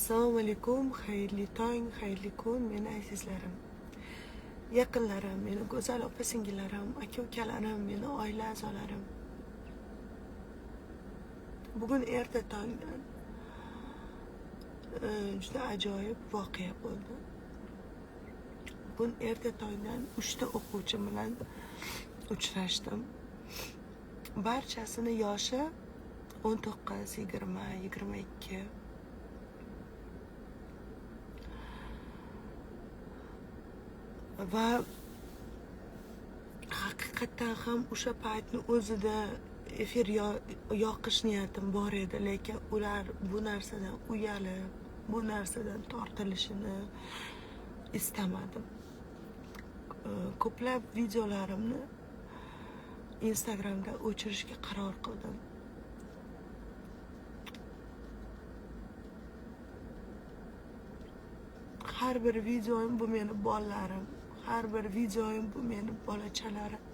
Assalomu alaykum, xayrli tong, xayrli kun, meni azizlarim, yaqinlarim, meni go'zal opa singillarim, aka ukalarim, meni oila a'zolarim. Bugun erta tongdan juda ajoyib voqea bo'ldi. Bugun erta tongdan 3 ta o'quvchi bilan uchrashdim. Barchasini yoshi 19, 20, 22. Va haqiqatdan ham o'sha paytni o'zida efir yoqish niyatim bor edi, lekin ular bu narsadan uyalib, bu narsadan tortilishini istamadim. Ko'plab videolarimni Instagramda o'chirishga qaror qildim. Har bir videoim bu meni bolalarim, har bir videoim bu meni bolachalarim.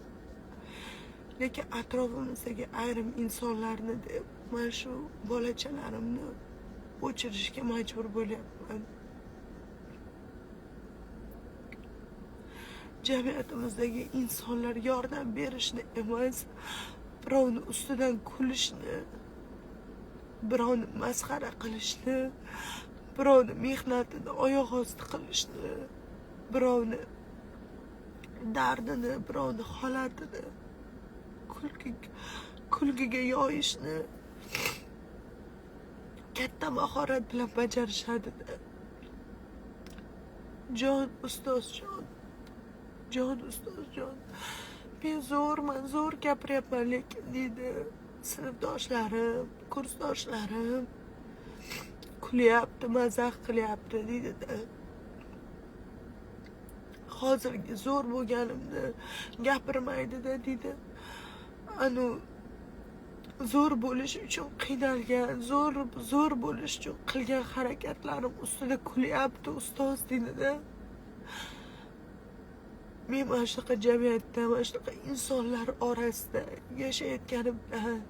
Lekin atrofimizdagi ayrim insonlarni deb mana shu bolachalarimni o'chirishga majbur bo'lyapman. Jamiyatimizdagi insonlar yordam berishni emas, birovni ustidan kulishni, birovni masxara qilishni, birovni mehnatini oyoq osti qilishni, birovni dardini, birovni holatini kulgiga yoyishni katta mahorat bilan bajarishadi. Jon ustozjon, jon ustozjon, men zo'rman, zo'r gapiryapman, lekin deydi sinfdoshlarim, kursdoshlarim kulyapti, mazax qilyapti deydi. Hozirgi zo'r bo'lganimni gapirmaydi-da deydi. Anu zo'r bo'lish uchun qiynalgan, zo'r bo'lish uchun qilgan harakatlarim ustida kulyapti ustoz deydi-da. Men mana shunaqa jamiyatda, mana shunaqa insonlar orasida yashayotganimdan,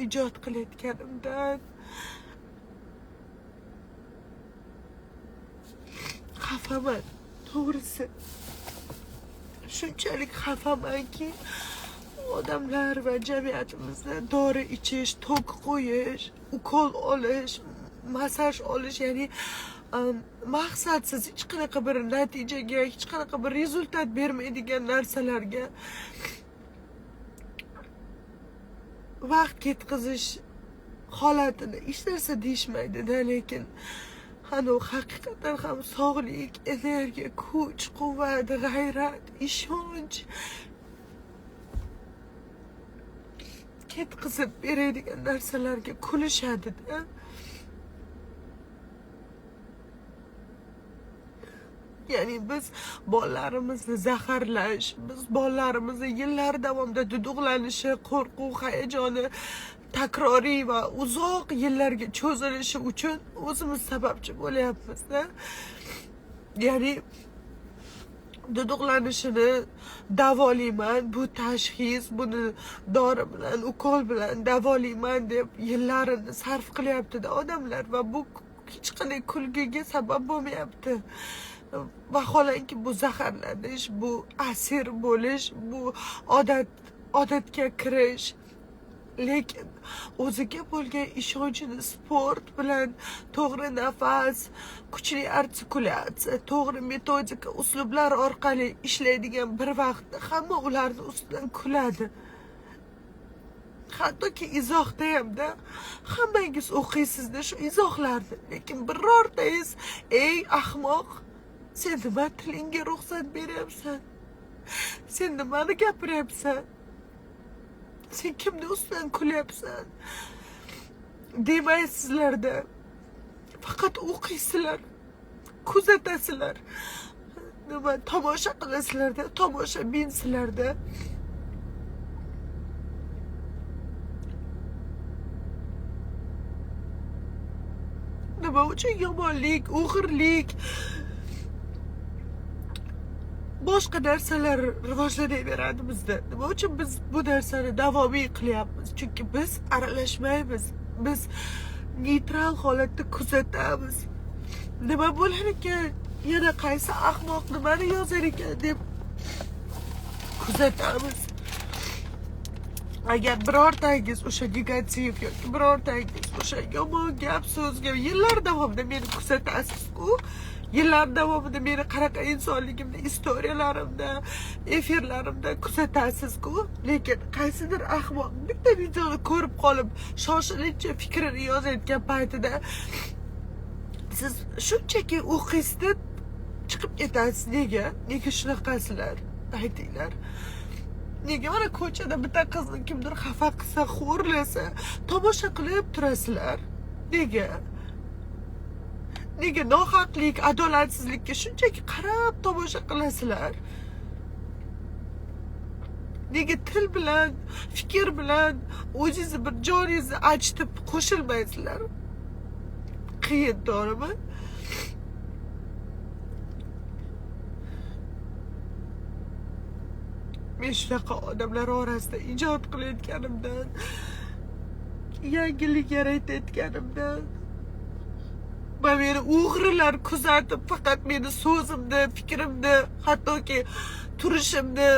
ijod qilayotganimdan xafaman, to'g'risi. Shunchalik xafamanki, odamlar va jamiyatimizda dori ichish, tok qo'yish, ukol olish, massaj olish, ya'ni maqsadsiz hech qanaqa bir natijaga, hech qanaqa bir rezultat bermaydigan narsalarga vaqt ketkazish holatini hech narsa deyishmaydi-da, lekin hani haqiqatan ham sog'lik, energiya, kuch, quvvat, g'ayrat, ishonch ketkazib beradigan narsalarga kulishadi-da. Ya'ni biz bolalarimizni zaharlash, biz bolalarimizni yillar davomida duduqlanishi, qo'rquv, hayajoni takroriy va uzoq yillarga cho'zilishi uchun o'zimiz sababchi bo'lyapmiz-da. Ya'ni duduqlanishini davolayman, bu tashxis, buni dori bilan, ukol bilan davolayman deb yillarini sarf qilyapti-da odamlar va bu hech qanday kulgiga sabab bo'lmayapti. Vaholanki bu zaharlanish, bu asir bo'lish, bu odatga kirish, lekin o'ziga bo'lgan ishonchini sport bilan, to'g'ri nafas, kuchli artikulyatsiya, to'g'ri metodika, uslublar orqali ishlaydigan bir vaqtda hamma ularni ustidan kuladi. Hattoki izohda hamda hammangiz o'qiysizda shu izohlarni, lekin birortangiz ey ahmoq, sen nima tilingga ruxsat beryapsan? Sen nimani gapiryapsan? Sen kimni ustidan kulyapsan? Demaysizlarda. Faqat o'qiysizlar, kuzatasizlar. Nima tomosha qilasizlarda, tomoshabinsizlarda. Nima uchun yomonlik, o'g'irlik, boshqa narsalar rivojlanaveradi bizda? Nima uchun biz bu narsani davomiy qilyapmiz? Chunki biz aralashmaymiz. Biz Neytral holatda kuzatamiz. Nima bo'lar ekan, yana qaysi ahmoq nimani yozar ekan deb kuzatamiz. Agar birortangiz o'sha negativ yoki birortangiz o'sha yomon gap so'zga yillar davomida meni kuzatasiz-ku, yillar davomida meni qanaqa insonligimni istoriyalarimda, efirlarimda kuzatasiz-ku, lekin qaysidir ahmoq bitta videoni ko'rib qolib shoshilincha fikrini yozayotgan paytida siz shunchaki o'qiysizda chiqib ketasiz. Nega? Nega shunaqasizlar? Aytinglar. Nega mana ko'chada bitta qizni kimdir xafa qilsa, xo'rlasa, tomosha qilib turasizlar? Nega? Nega nohaqlik, adolatsizlikka shunchaki qarab tomosha qilasizlar? Nega til bilan, fikr bilan o'zingizni bir joningizni achitib qo'shilmaysizlar? Qiyin, to'g'rimi? Men shunaqa odamlar orasida ijod qilayotganimdan, yangilik yaratayotganimdan va meni o'g'rilar kuzatib faqat meni so'zimni, fikrimni, hattoki turishimni,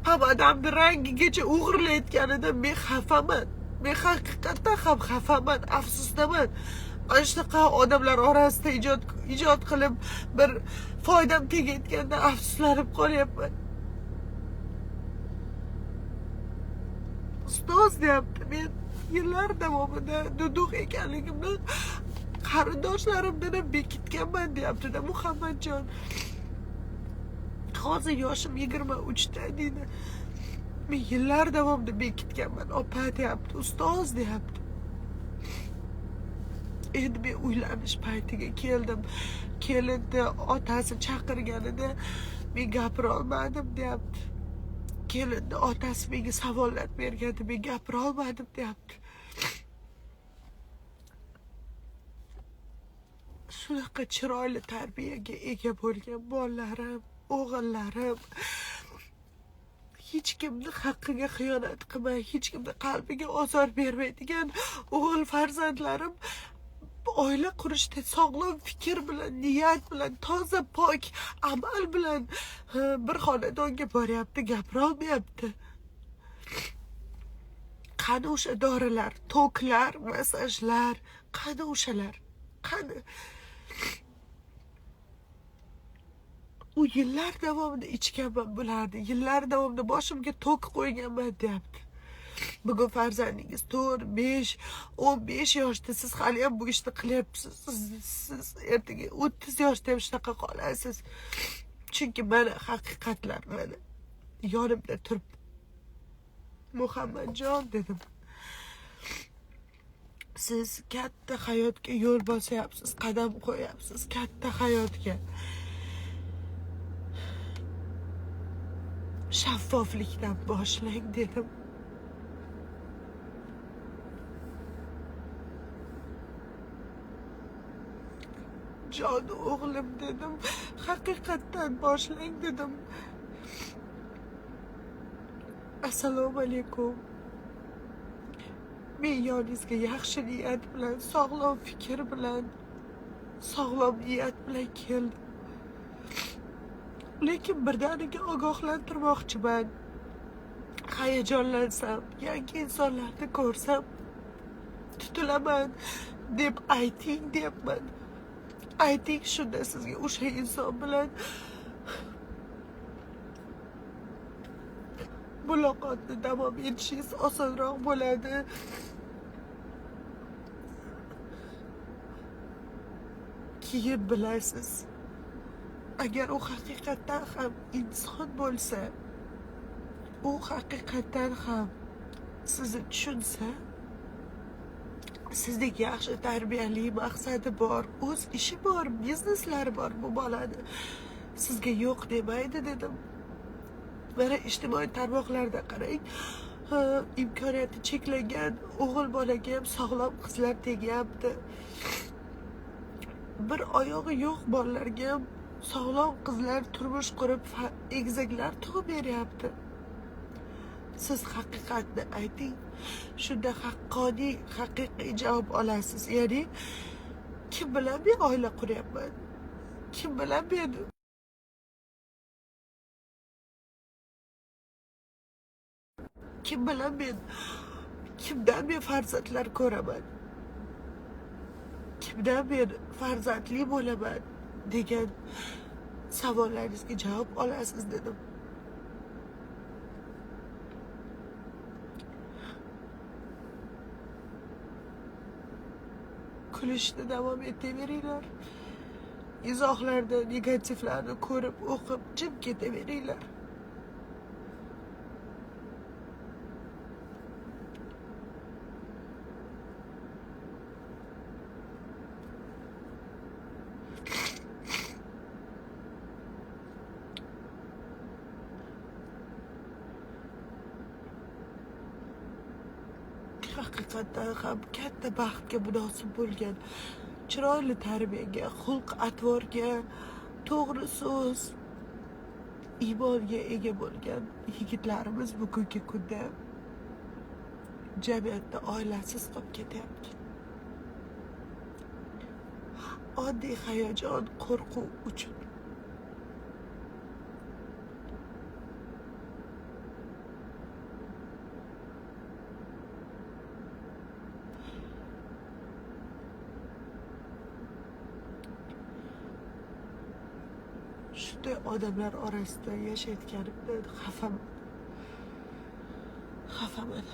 pamadamni rangigacha o'g'irlayotganidan men xafaman. Men haqiqatdan ham xafaman, afsusdaman. Ana shunaqa odamlar orasida ijod qilib bir foydam tegayotganda afsuslanib qolyapman. Ustoz deyapti, men yillar davomida duduq ekanligimni qarindoshlarimdan ham bekitganman deyapti-da Muhammadjon. Hozir yoshim 23da deydi. Men yillar davomida bekitganman, opa deyapti, ustoz deyapti. Endi men uylanish paytiga keldim. Kelinni otasi chaqirganida men gapira olmadim deyapti. Kelinni otasi menga savollar bergandi, men gapira olmadim deyapti. Shunaqa chiroyli tarbiyaga ega bo'lgan bolalarim, o'g'illarim hech kimni haqqiga xiyonat qilmay, hech kimni qalbiga ozor bermaydigan o'g'il farzandlarim oila qurishda sog'lom fikr bilan, niyat bilan, toza pok amal bilan bir xonadonga boryapti, gapira olmayapti. Qani o'sha dorilar, toklar, massajlar, qani o'shalar? Qani? U yillar davomida ichganman bularni, yillar davomida boshimga tok qo'yganman deyapti. Bugun farzandingiz 4, 5, 15 yoshda, siz hali ham bu ishni qilyapsiz. Siz ertaga 30 yoshda ham shunaqa qolasiz. Chunki mana haqiqatlar mana yonimda turibdi. Muhammadjon dedim. Siz katta hayotga yo'l bosyapsiz, qadam qo'yapsiz katta hayotga. Shaffoflikdan boshlang dedim. Jon o'g'lim dedim, haqiqatdan boshlang dedim. Assalomu alaykum. Men yoningizga yaxshi niyat bilan, sog'lom fikr bilan, sog'lom niyat bilan keldim. Lekin birdaniga ogohlantirmoqchiman. Hayajonlansam, yangi insonlarni ko'rsam tutilaman deb ayting deyapman. Ayting, shunda sizga o'sha inson bilan muloqotni davom etishingiz osonroq bo'ladi. Keyin bilasiz, agar u haqiqatdan ham inson bo'lsa, u haqiqatdan ham sizni tushunsa, sizdek yaxshi tarbiyali, maqsadi bor, o'z ishi bor, bizneslari bor bu bolani sizga yo'q demaydi dedim. Mana ijtimoiy tarmoqlarda qarang, imkoniyati cheklangan o'g'il bolaga ham sog'lom qizlar tegyapti. Bir oyog'i yo'q bolalarga ham sog'lom qizlar turmush qurib egizaklar tug'ib beryapti. Siz haqiqatni ayting, shunda haqqoniy, haqiqiy javob olasiz. Ya'ni kim bilan men oila quryapman? Kim bilan men kimdan men farzandlar ko'raman? Kimdan men farzandli bo'laman degan savollaringizga javob olasiz dedim. Kulishni davom etaveringlar. Izohlarda negativlarni ko'rib, o'qib, jim ketaveringlar. Haqiqatdan ham katta baxtga munosib bo'lgan, chiroyli tarbiyaga, xulq-atvorga, to'g'ri so'z, iymonga ega bo'lgan yigitlarimiz bugungi kunda jamiyatda oilasiz qolib ketyapti. Oddiy hayajon, qo'rquv uchun. Shunday odamlar orasida yashayotganimdan xafaman. Xafaman.